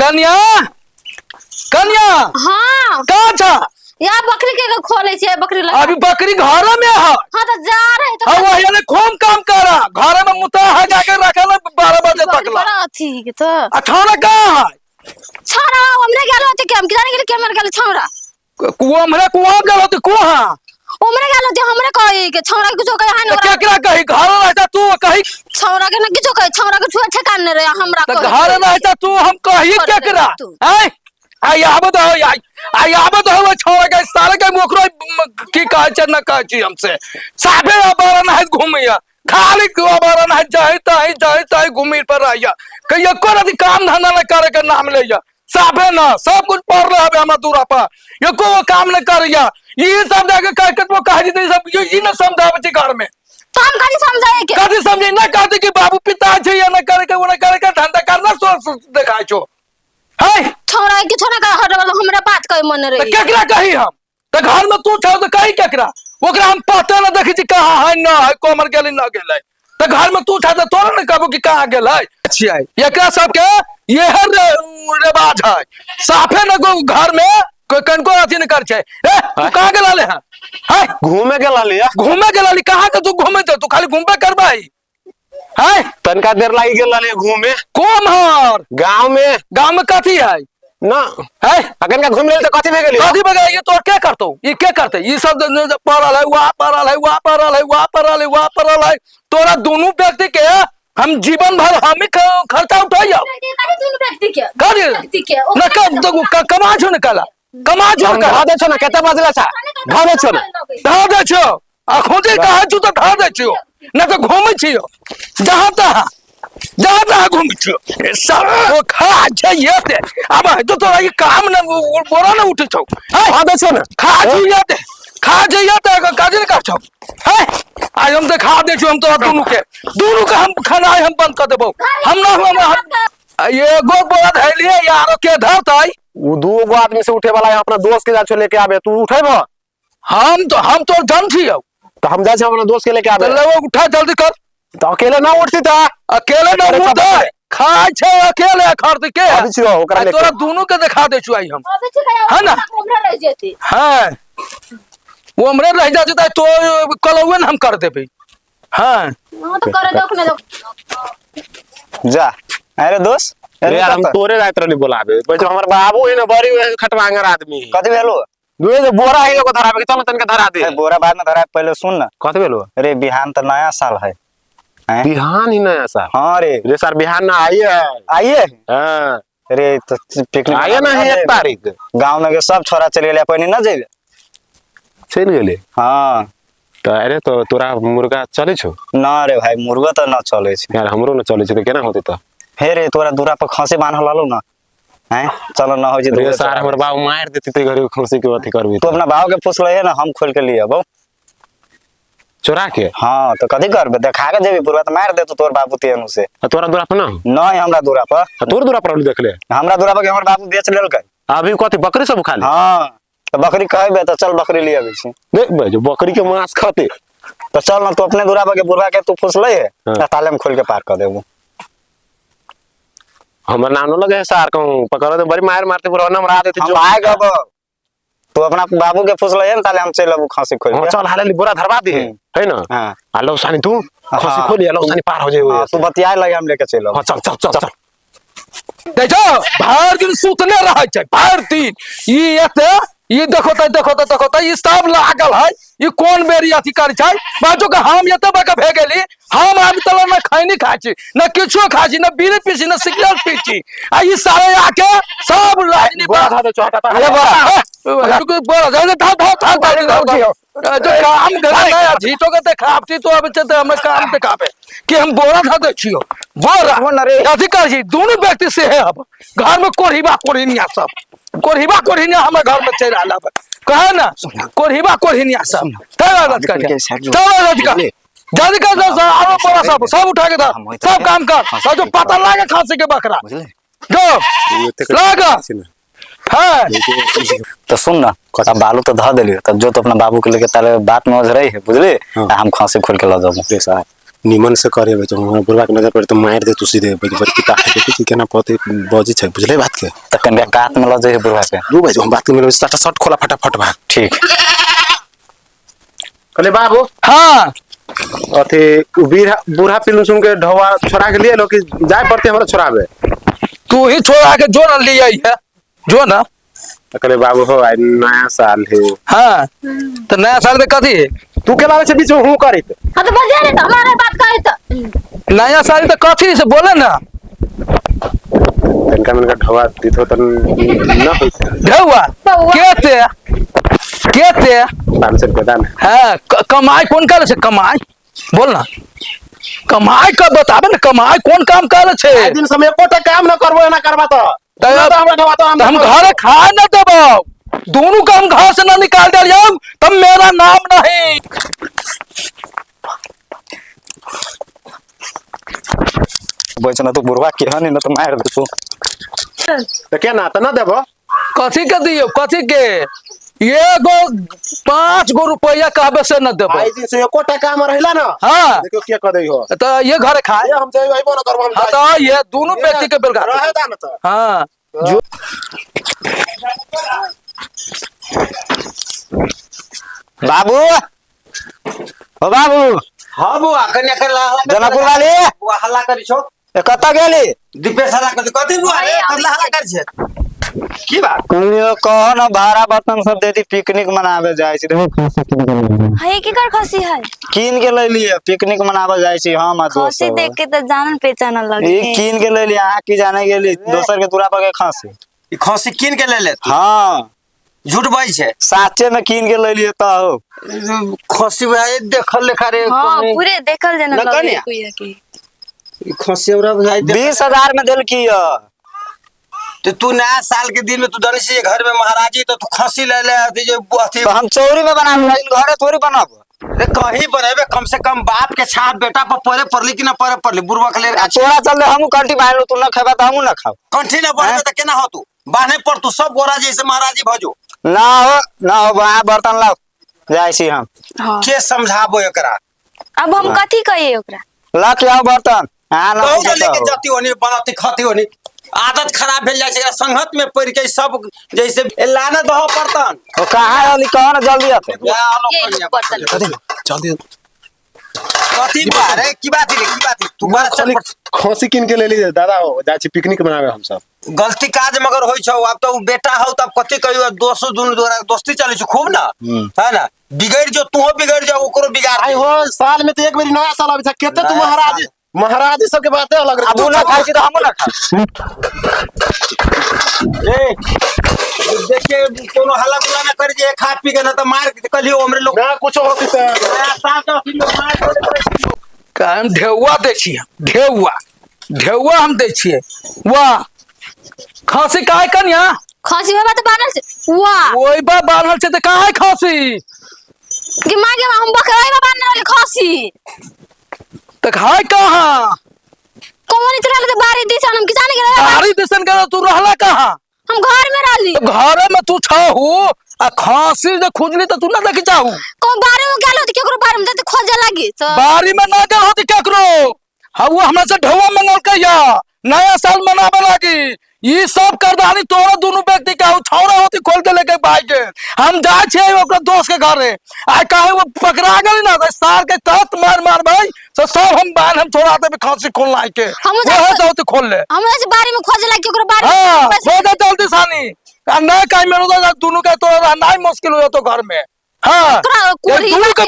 कन्या, कन्या। हाँ। कहाँ छा? या बकरी के खोले छे, बकरी लगा। अभी बकरी घर में है। हाँ तो जा रहे तो। हाँ, वही ने खूब काम करा, घर में मुता है जाके रखल 12 बजे तक ला। बड़ा अथी के तो। आ छौड़ा कहाँ है? छौड़ा हमरे गेल होते के हम जाने गेल के हमरे गेल छौड़ा। कुआं हमरे कुआं गेल होते कुआं। उमरे गेल होते हमरे कही के छौड़ा के कुछो कहे है ना। तो केकरा कही? घर रहता तू कही। छौड़ा के ना किछो कहे, छौड़ा के छुआ ठेकान नहीं रहे हमरा तो कही। घर रहता तू हम कही छोड़ दे केकरा? तू। हैं? आई आबत हो, आई आई आबत हो छौड़ा के सारे के मोकरो की कहै छै ना कहै छी हमसे। साफे अबारा नहीं घूमैया, खाली अबारा नहीं जाए ताही जाए ताही घूमी पर रहिया, कहियो एको रति काम धंधा नहीं करे के नाम लैया। साफे ना सब कुछ पड़ रहा है हमरा दूरा पर, एको गो काम नहीं करैया। ई सब जाके कह के तो कह जेतै सब, ई ना समझाबै छै घर में। तो हम कथी समझाए के? कथी समझे ना कहते कि बाबू पिता छै या ना करे के, वो ना करे के धंधा करना सो देखाय छो। है छौड़ा के छोड़ा के हट वाला हमरा बात कहे मन तो रही। केकरा कही हम? तो घर में तू छौ तो कही केकरा? ओकरा हम पता ना देखै छी कहाँ है ना है, कोमर गेलै ना गेलै। तो घर में तू छौ तो तोरा ना कहबो कि कहाँ गेलै। छियै एकरा सबके यह रिवाज है, साफे ना को घर में कोई कनको अथी नहीं कर छै। ए तू कहाँ गेल हले हन? है घूमे गेल हली है। घूमे गेल हली? कहाँ के तू घूमे छौ? तू खाली घूमबे करबै है? तनका देर लागि गेल हली घूमे। कोन हर? गांव में। गांव में कथी है? ना। है? अखन का घूम लेल त कथी भे गेली? कथी भे गेलै? ये तोर के करतौ? ई के करतै? ई सब जे पड़ल है, वहाँ पड़ल है, वहाँ पड़ल है, वहाँ पड़ल है, वहाँ पड़ल है। तोरा दोनों व्यक्ति के हम जीवन भर हम ही खर्चा उठाइयो। कथी दोनों व्यक्ति के? कथी? व्यक्ति के? ना कमा छौ ने कला। कमा छौ हम कला। धऽ दै छौ ने, कते बजले छा? धऽ दै छौ ने। धऽ दै छौ। आ खोजे कहै छौ तऽ धऽ दै छियौ, नहि तऽ घूमै छियौ जहाँ तहाँ, जहाँ तहाँ घूमै छियौ। सब ओ खा छै एते। आब हेतौ तोरा ई काम ने, बोरा ने उठै छौ। है? धऽ दै छौ ने। खा छौ एते, खा छै एते, काज नहि कर छौ। है? आइ हम देखा दै छियौ हम तोरा दुनू के, दुनू के हम खेनाइ हम बंद कऽ देबौ। हम ना हम एगो बोरा धैलियै, यारो के धरतै? उ दू गो आदमी से उठे वाला है, अपना दोस्त के जा छौ लेके आबे, तू उठेबो? हम तो जन छियौ। तो हम जा छी अपना दोस्त के लेके आबे। तो ले उठा जल्दी कर। तो अकेले ना उठती ता। अकेले ना अरे उठते। सब खाय छै अकेले खर्च के। अभी छियौ ओकरा आ लेके। तोरा दोनों के देखा दे छु आई हम। अभी छियौ, है ना? हमरा रह जेती। हां। वो हमरे रह जाती त तो कलौए न हम कर देबे। हां। हां तो करे दोख ने दोख। जा। अरे दोस्त, अरे यार हम तोरे रात रहली बोलाबे। बच्चो हमर बाबू है ना बड़ी खटवांगर आदमी है। कथी भेलो? दुए जे बोरा है एगो धराबे के, चल ना तनका धरा दे। अरे बोरा बाद में धरा, पहले सुन ना। कथी भेलो? अरे बिहान तो नया साल है। हैं? बिहान ही नया साल। हाँ रे। रे सर बिहान ना आइए है। आइए? हाँ। अरे तो पिकनिक आइए ना है 1 तारीख। गांव में के सब छोरा चल गेले, अपने ना जेबे? चल गेले? हाँ। तो अरे तो तोरा मुर्गा चले छो? ना रे भाई, मुर्गा तो ना चले छे। यार हमरो ना चले छे तो केना होते तो? हे रे तोरा दूरा पर खसी बान्हल हलो ना? हैं? चलो ना हो जे रे दूरा सार पर। हमर बाबू मार देती ते घरे खसी के अथी करबी। तू अपना बाबू के पूछ ले ना, हम खोल के लिए अबौ। चोरा के? हाँ तो कथी करबे, देखा के जेबी बुढ़वा तो मार देतो तोर बाबू तेनु से। आ तोरा दूरा पर ना? नहीं हमरा दूरा पर। आ तोर दूरा पर देख ले। हमरा दूरा पर के हमर बाबू बेच लेलकै। अभी कथी बकरी सब खा ले? हाँ तो बकरी कहबे तो चल बकरी लिए अबै छी। देख बे जो बकरी के मांस खाते। तो चल ना तू अपने दूरा पर के बुढ़वा के तू फुसलै है, हाँ। आ ताले में खोल के पार कर देबो। हमर नाम न लगे है सार कहूं पकड़ दे बड़ी मार मारते बुढ़वा ना मरा देते हम जो। आए गब। तू अपना बाबू के फुसलै है ना, ताले हम चल अबू खांसी खोल हाँ, के। चल हाले बोरा धरवा दे है ना? हाँ। आ लो सानी तू खांसी हाँ। खोल आ लो सानी पार हो जाए। हाँ, तू बतियाए लगे हम लेके चल अबू। हाँ, चल, चल, चल, चल। देखो भर दिन सुतने रहे छै, भर दिन। ई एते, ई देखो त, देखो त, देखो त, ई सब लागल है। ई कोन बेरी अथी करै छै? बाजू के हम एते बड़का भे गेली, हम आबि तले न खैनी खाइ छी, न किछो खाइ छी, न बीड़ी पी छी, न सिगरेट पी छी। आ ई सारे आके सब लाइनी बोरा धऽ दे, चौटा पर। अरे बोरा, हे, रुक, बोरा धऽ दे, धऽ, धऽ, धऽ, धऽ, धऽ, धऽ, धऽ। जो काम धंधा नहीं है, झीटो के देखावटी तो अब चलते हमें काम देखावे कि हम बोरा धऽ दै छियो। बोरा। वो न रे। अथी करै छी, दोनों व्यक्ति से है अब। घर में कोढ़ीबा कोढ़िनिया सब। कोढ़ीबा कोढ़िनिया हमर घर में चलि आयल अब। कहे ना, कोढ़ीबा कोढ़िनिया सब। चल आदत कर के। चल आदत कर। जल्दी कर, जल्दी कर, आरो बोरा सब, सब उठा के धर। सब काम कर। सब जो पता लागे खांसी के बकरा। जो, लागा। हाँ। तो सुन ना, अब बालू तो धऽ देलियो, तब जो तो अपना बाबू के लेके ताले बात में ओझ रही है, बुझली? हाँ। आ हम खांसी खोल के लऽ जेबो। रे साहब, निमन से करे बे तो हमरा बुढ़वा के नजर पड़े तो मार दे तू सीधे बे बड़की ता है देखै छी केना पते बजै छै बुझले बात के। तऽ कनिका कात में लऽ जइहे बुढ़वा के। रू भाई हम बात के मिलबै सटा सट खोला फटाफट भाग। ठीक। कहले बाबू। हाँ। अथी उ बीरा बूढ़ा फिल्म सुन के ढोवा छोड़ा के लिए लो कि जाय पड़ते हमरा छोड़ाबे। तू ही छोड़ा के जो ना लिया है जो ना। तऽ कहले बाबू हो आइ नया साल है। हाँ तो नया साल में कथी है? तू के लावे छै बीच में हूं करैत। हाँ तो बजे रे तो हमारे बात करे तो नया साल तो कथी से बोले ना। तनका मनका ढोवा दित हो त न होइत। ढेउआ के ते के ते 500 रुपया दाम। हाँ कमाई कौन करे छै कमाई बोल ना कमाई का बताबे ना कमाई कौन काम करे छै। आइ दिन समय एकोटा काम न करबो एना करबा त तऽ तो हमरा ढोवा तो हम घरे खा न देबो दोनों का हम घर से न निकाल दिया तब मेरा नाम नहीं। बचना तो बुढ़वा केहन है न तऽ मारि देतौ। त केना त न देबो। कथी के दियो कथी के एगो 5 गो रुपया कहबे से न देबो। आइ दिन से एकोटा काम रहिला न। हाँ। देखियो के क दै हो। तो ये घरे खाए। ये हम जाइबो अइबो न करबो हम। हाँ तो ये दोनों व्यक्ति के बेलगा रहे दा न त। हाँ जो बाबू ओ बाबू। हाँ बुआ कन्या कर ला जनकपुर वाली। बुआ हल्ला करी छो। ए कतऽ गेली? दीपेश हल्ला करी कथी बुआ रे कथी हल्ला करी छे की बात? कहियो कहो न भाड़ा बर्तन सब दे दी पिकनिक मनावे जाइ छी। देखो खसी कीन के लैली। है केकर खसी है? कीन के लैली पिकनिक मनावे जाइ छी हम आ दोस्त खसी सब। देख के तो जानन पहचानन लगे। ई कीन के लैली अहाँ की जाने गेली दोसर के दूरा पर के खसी। ई खसी कीन के ले ले। हाँ झूठ बाजै छै। साचे में कीन के लैली त हो। खसी भाई देखल लेखा रे। हां पूरे देखल जेना न लगे कन्या। कोई के। ई खसी हमरा बुझाइ दे 20,000 में देलकी य। तो तू नया साल के दिन में तू जानै छी घर में महाराजी तो तू खसी ले ले अथी जे अथी तो हम चौरी में बनाबी घरे थोड़ी बनाब। रे कहीं बनेबे कम से कम बाप के छाप बेटा पर पड़े पड़ली कि ना पड़े पड़ली बुढ़वा के ले आ तोरा चलते हमहू कंठी बान्हलु तू न खेबा त हमहू न खाब। कंठी ना बढ़बे त केना हो तू बान्हे पर तू सब गोरा जैसे महाराजी भजो। ना हो ना हो बा बर्तन लाओ जाइ छी हम। हां के समझाबो एकरा? अब हम कथी कहिए ओकरा? ला के आओ बर्तन। हां ना बहुत लेके जाती होनी बनाती खाती होनी आदत खराब भेल जाइ छै संगत में पड़ के सब जैसे ए लाना दहो बर्तन। ओ कहाँ रहली कहो ना जल्दी आते। ये बर्तन जल्दी कथी बा रे की बात रे की बात तू बार चल खसी कीन के लेली दादा हो जाइ छी पिकनिक मनावे हम सब। गलती काज मगर होई छौ अब तो उ बेटा हौ तब कथी कहियो दोस्त दुनु दोरा दोस्ती चलै छै खूब ना है ना बिगड़ जो तू बिगड़ जो ओकरो बिगाड़ आई हो साल में तो एक बेरी नया साल आबै छै केते तू महाराज महाराज सबके बाते अलग रहे। अब उ ना खाइ छी त हमहू ना खाब। ए देखे कोनो हल्ला गुल्ला ना कर जे खा पी के ना त मार के कलियो हमरे लोग ना कुछो होती त नया साल के अथी में मार हम ढेउआ दै छियै ढेउआ ढेउआ हम दै छियै। वाह खसी काहे कनिया? खसी होबा त बान्हल छै। वाह ओइ बा बान्हल छै त काहे खसी? गे मां गे हम बकरा बा बान्हल खसी। त खाय कहाँ? कौन चला त बारी दिसन हम की जाने गेलै। बारी दिसन के तू रहला कहाँ? हम घर में रहली। घरे में तू छहू आ खांसी जे खुजली त तू ना देखी चाहू। कौन बारी में गेल होती केकरो बारी में त खोजे लागी त बारी में ना गेल होती केकरो। हाँ वो हमरा से ढौआ मंगल या नया साल मनावे लागी। ई सब करदानी तोरा दोनों व्यक्ति के छौड़ा होती खोल के लेके भाग के हम जाय छियै ओकर दोस्त के घरे। आ काहे वो पकड़ा गेली ना त सार के तहत मार मार भाई तो सब हम बांध हम छोड़ा देबे खांसी खोल लाए के। हम वह जाओ खोल ले। हम ऐसे बारी में खोजे लागी केकरो बारी में। हाँ खोजे जल्दी सानी आ नहीं कहीं मेरे तो दोनों के तो नहीं मुश्किल हो जातो घर में। हाँ दोनों के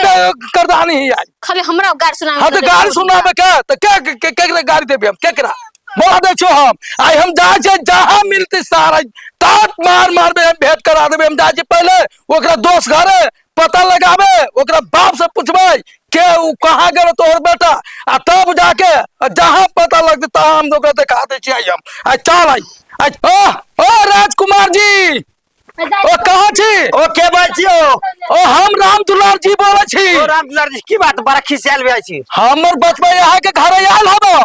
करदानी ही आई खाली हमरा गाड़ी सुनावे। हाँ तो गाड़ी सुनावे के तो के के गाड़ी देबे हम केकरा बोला दे छो हम। आई हम जा छे जहां मिलते सारा तात मार मारबे हम भेंट करा देबे। हम जा छे पहले ओकरा दोस्त घरे पता लगाबे ओकरा बाप से पूछबै के उ कहाँ गेल तोहर बेटा आ तब जाके जहां पता लगते तहां हम ओकरा देखा दे छियै हम। आ चल आई आई ओ राजकुमार जी ओ कहाँ छी? ओ के बाजै छी ओ हम राम दुलार जी बोलै छी। ओ राम दुलार जी की बात बड़ा खिसियाल भए छी? हमर बचबा यहाँ के घरे आयल हबो।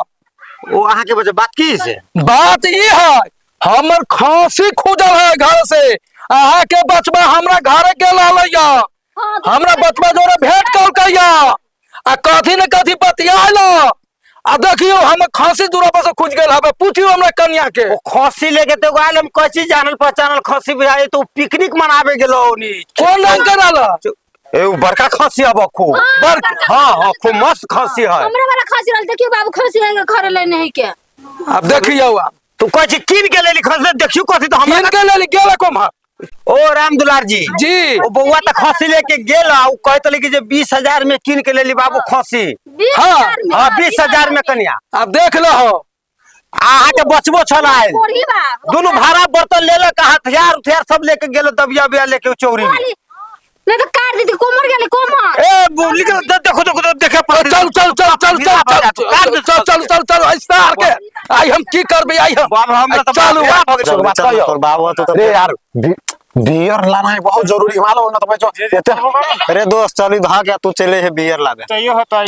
ओ अहाँ के बच्चा बात की से? बात ई है हमर खांसी खुजल है घर से। अहाँ के बचबा हमरा घरे गेल हलैया हमरा बचबा जोरे भेंट कलकैया। आ कथी न कथी बतियालो आ देखियो हम खांसी दूरा पर से खुज गेल हबे पूछियो हमरा कन्या के। ओ खसी लेके तो आयल हम कथी जानल पहचानल खसी बुझाइ तो पिकनिक मनावे गेलो ओनी। कोन रंग के रहल? ए उ बड़का खसी हब खूब। बड़का? हाँ हाँ खूब मस्त खसी है। हमरा वाला खसी रहल देखियो बाबू खसी है घर ले नहीं के। अब देखियो आप तू कहै छी कीन के लेली खसी देखियो कथी तो हमरा कीन के लेली गेल कोम्हर? ओ राम दुलार जी जी ओ बौआ त खसी लेके गेल आ उ कहत रहे कि जे 20,000 में कीन के लेली बाबू खसी। हाँ, हां 20,000 में कनिया। अब देख लहो अहाँ के बचबो छल आयल दोनों भाड़ा बर्तन लेलक हथियार उथियार सब लेके गेल दबिया बिया लेके चौरी में। नहीं तो काट देती कोमर गेले कोमर। ए निकल देखो देखो देखे पर चल चल चल चल चल चल चल चल चल चल ऐसा आर के आई हम की करबे आई हम बाप हमरा त चलू बाप तोर बाबू तो अरे यार बियर लाना है बहुत जरूरी मालूम ना तो बच्चों एते अरे दोस्त चल भाग या तू चले है बियर लावे चाहिए होता है।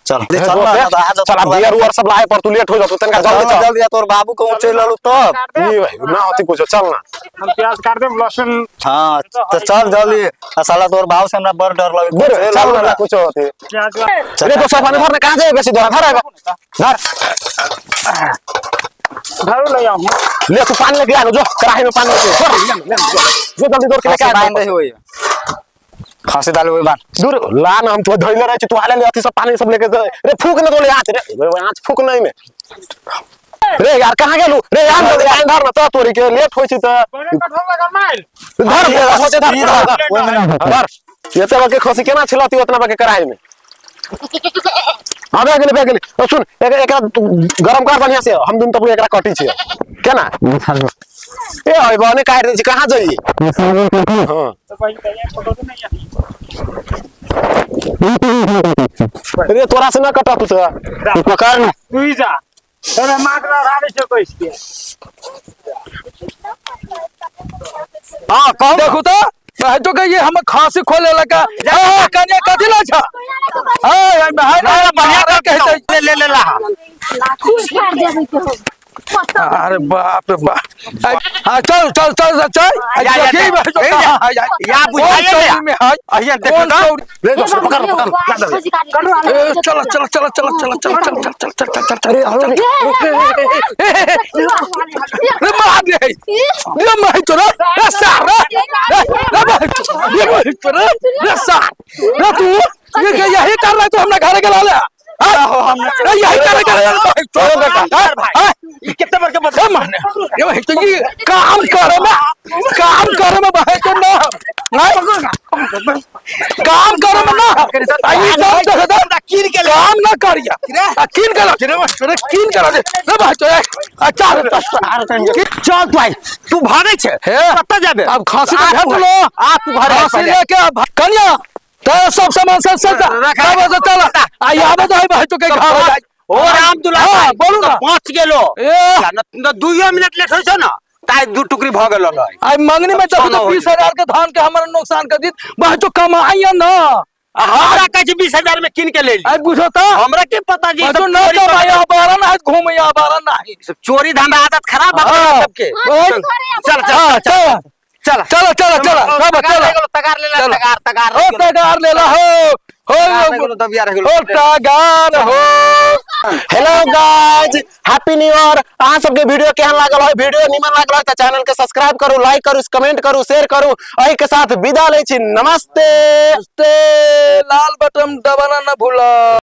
चल चल चल बियर उयर सब लाए पर तू लेट हो जातो तनका जल्दी चल जल्दी तोर बाबू को चल ललू तब नहीं भाई ना होती कुछ चल ना हम प्याज काट देब लहसुन। हां तो चल जल्दी आ साला तोर बाबू से हमरा बड़ डर लगे। चल ना कुछ होती प्याज अरे तो सब भर कहां जाए बेसी धर धर धर धरो ले आऊं ले तू पानी लेके आ जो कढ़ाई में पानी लेके ले जो जल्दी दौड़ के लेके आ बांध दे होई खांसी डाल होई बांध दूर ला ना हम तो धइले रहे छी तू हाले ले अथी सब पानी सब लेके रे फूक न दोले आंच रे आंच फूक नहीं में रे यार कहां गेलू रे यार जल्दी आइन धर न त तोरी के लेट होई छी त धर होते धर धर एते बाके खसी केना छिलती उतना बाके कढ़ाई में। हां भए गेलै भए गेलै सुन एकरा गरम कर बढ़िया से हम दुन तब एकरा कटी छी केना ए होय बने काट दै छी कहां जाई। हां अरे तोरा से ना कटा तू तो पकड़ ना तू ही जा अरे माकड़ा रानी से कोई के। हां कहू देखो तो तो के ये हम खांसी खोले लगा हां कन्या कथि ला छ हां हां बढ़िया कहते ले ले ला काट देबे के हो। अरे बाप रे बाप हां चल चल चल चल या बुझाइए में हां अहिया देखो ले दो पकड़ पकड़ चल चल चल चल चल चल चल चल चल चल चल अरे रे मार दे रे मार तो रे सार रे रे मार रे मार तो रे सार रे तू ये यही कर रहा है तो हमने घर के ला लिया। हां यही कर रहा तो बेटा भाई ई कितने बार के बदल माने ये भाई तो ये काम करे में भाई तो ना नहीं काम करे में ना आई सब देखो कीन के काम ना करिया कीन के ला रे कीन के ला रे भाई तो अच्छा चल तू आई तू भागे छे कत जाबे अब खांसी तो भेट लो आ तू घरे खांसी लेके कन्या तो सब सामान सब सब सब चल आई आबे तो भाई तो के घर ओ राम दुलार हां बोलू ना पहुंच गेलो ए न 2 मिनट लेट होय छ ना ताई दू टुकड़ी भ गेलो आई मंगनी में जब 20,000 के धान के हमरा नुकसान कर दी भाई तो कमाई ना हमरा कहै छै 20,000 में कीन के ले ली। आई बुझो त हमरा के पता जी सब ना कमाई बारा ना घूमे बारा ना सब चोरी धंधा आदत खराब है सबके। चल चल चल चल चल चल चल सब चल तगार ले ला तगार तगार ओ तगार ले ला हो हो दबिया रह गेलो ओ तगार हो। Hello guys, happy new year. अहाँ सबके वीडियो केहन लागल है? वीडियो निमन लागल है त चैनल के सब्सक्राइब करू, लाइक करू, कमेंट करू, शेयर करू। एही के साथ विदा लै छी। नमस्ते। नमस्ते। लाल बटन दबाना न भूला।